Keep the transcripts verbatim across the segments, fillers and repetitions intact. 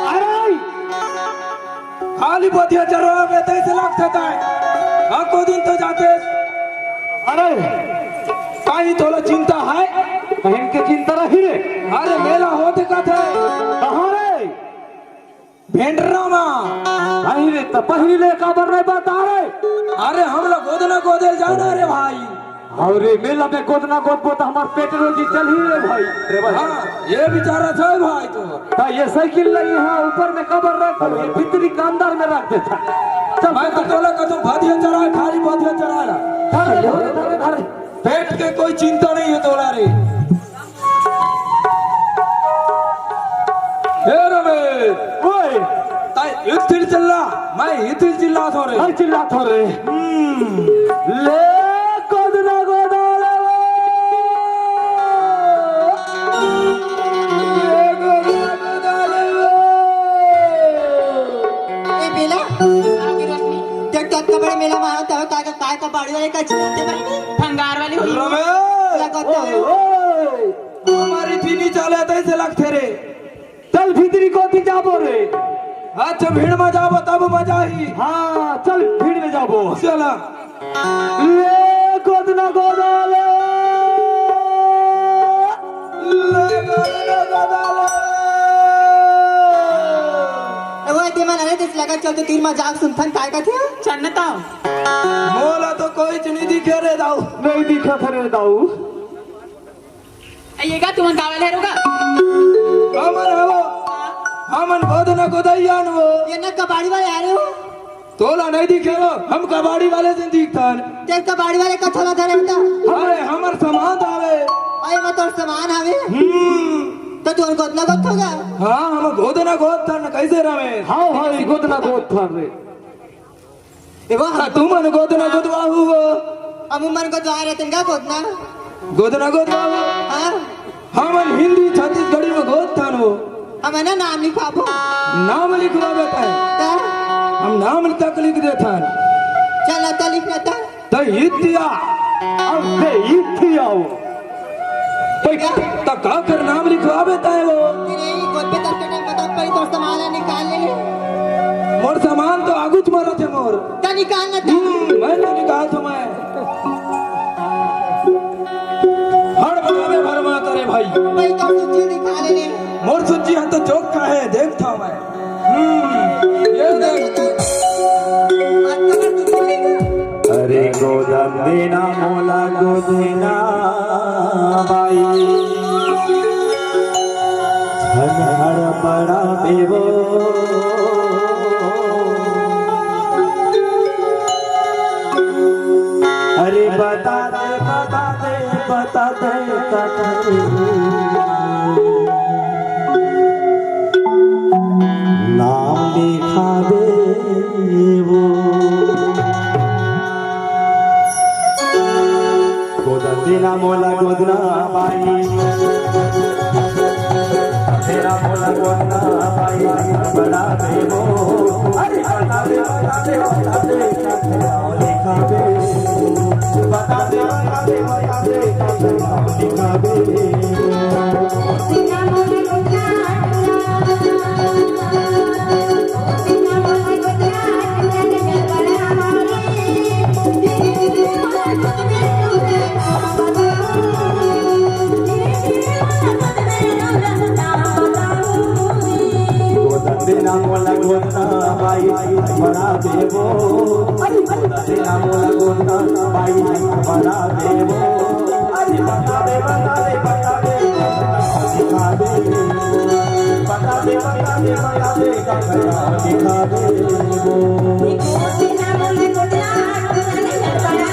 अरे, खाली बधिया चरवा में तैसे लगथे ताय। एको दिन तो जाते। अरे, काहीं तोला चिंता हे? कहीं के चिंता नहीं रे। अरे, मेला होथे कथे। कहाँ रे? भेंडरा मा। अरे, त पहिली ले काबर नहीं बता रे? अरे, हमला गोदना गोदे ल जाना रे भाई। अरे, मेला में गोदना गोदबो त हमर पेट रोजी चलही रे भाई। रे भाई। हाँ, ये बिचारा छै भाई तो। त ये साइकिल लगी, हाँ, ऊपर में काबर रख, ये भीतरी के अंदर में रख देथा। चल, मैं तो तोला कथों बधिया चरा, खाली बधिया चरा ला। धर, धर, धर, धर। पेट के कोई चिंता नहीं हे तोला रे। हे रमेश। ओए। ताय इत्थिल चिल्ला, मैं इत्थिल चिल्लाथों रे। हर चिल्लाथों रे। हम्म। ले गोदना गोदा ले वो। ले गोदना गोदा ले वो। ए बेला, देख तो अतका बड़े मेला में आया, तब काय का, काय का बाड़ी वाले का चिल्लाते बड़े नहीं? भंगार वाली हुई। रमेश। लगता है। ओए, ओए। हमर इत्ती नी चले तैसे लगथे रे। चल भीतरी कोती जाबो रे। अच्छा, भीड़ में जाबो तब मजा ही। हाँ, चल भीड़ में जाबो। चला। ले गोदना गोदा ले। ले गोदना गोदा ले। ए, वो तेमन अरे दिस लगा चल तो तीन मजाक सुनथन काय कथे? चन्नता। मोला तो कोई चीज नहीं दिखे रे दाऊ। नहीं दिखा था रे दाऊ। ये का तुमन गावल है रोगा? हमन हवो, हमन गोदना गोदइया न वो। ये ना कबाड़ी वाले आ रहे हो? तोला नहीं दिखे वो, हम कबाड़ी वाले से दिखथन। ते कबाड़ी वाले का थोड़ा धरे होता? अरे, हमर सामान आवे। अरे, मैं तोर सामान आवे। हम्म। तो तू गोदना गोद होगा? हाँ, हम गोदना गोद थन, कैसे रमेश? हाँ भाई, गोदना गोद थन रे। ए वो हाँ, तुमन गोदना गोदवाहू हो। हम मन गोदवा रहे तन का गोदना? गोदना गोदवाहू। हाँ। हमन हिंदी छत्तीसगढ़ी में गोद थान हो। हम है ना नाम लिखवाबो। नाम लिखवाबे तय। ता? हम नाम तक लिख देथन। चल, ता लिख ना ता। त इत्या। अब से इत्या हो। भाई, त का कर नाम लिखवाबे ताय वो? तेरे ही गोद पे दस के टाइम बता, पहले तो संभाला निकाल ले। मोर सामान तो आगुच मरत हे मोर। त निकाल ना त। हम्म, मैं तो निकाल तो मैं। हड़ बनावे भर माता रे भाई। भाई तो सूची निकाल ले। मोर सूची हम तो चौक का है, देख था मैं। हम्म, ये देख। अरे गोदन देना मोला गोदना बाई, झन हड़बड़ा बेबो। अरे बता दे, बता दे, बता दे, बता दे। नाम लिखाबे वो। गोदन देना मोला गोदना बाई, तेरा मोला गोदना बाई, बड़ा देवो। अरे बता दे, बता दे, बता दे, बता दे। बता दे, बता दे, बता दे, बता दे, बता दे। गोदन देना मोला गोदना बाई, बड़ा देवो। अरे गोदन देना मोला गोदना बाई, बड़ा देवो। अरे बता दे, बता दे, बता दे, बता दे, बता दे, बता दे, बता दे, बता दे।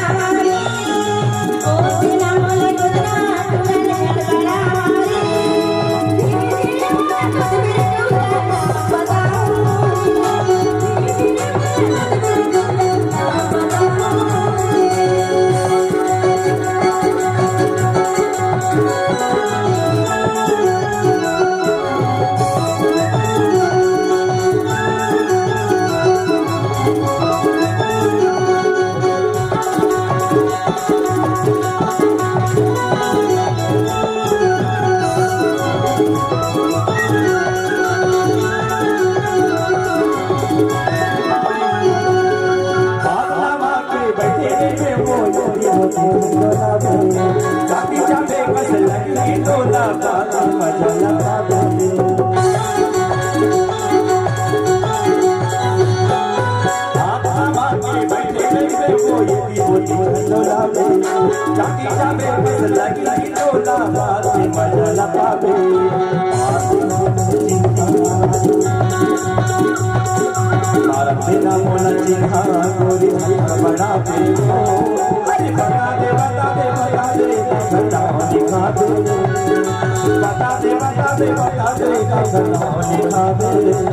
बैठे रहिबे वो, वो, वो, वो, चाबी चाबे कस लगी टोला, बात मजा लगा दे। हाथ थमा के बैठे रहिबे वो, वो, वो, वो, टोला में। चाबी चाबे कस लगी टोला, बात मजा लगा दे। मारत बिना मोला चिन्हा गोरी भाई बड़ा बेबो। अरे बता दे, बता दे, बता दे, बता दे, बता दे, बता दे, बता दे, बता दे।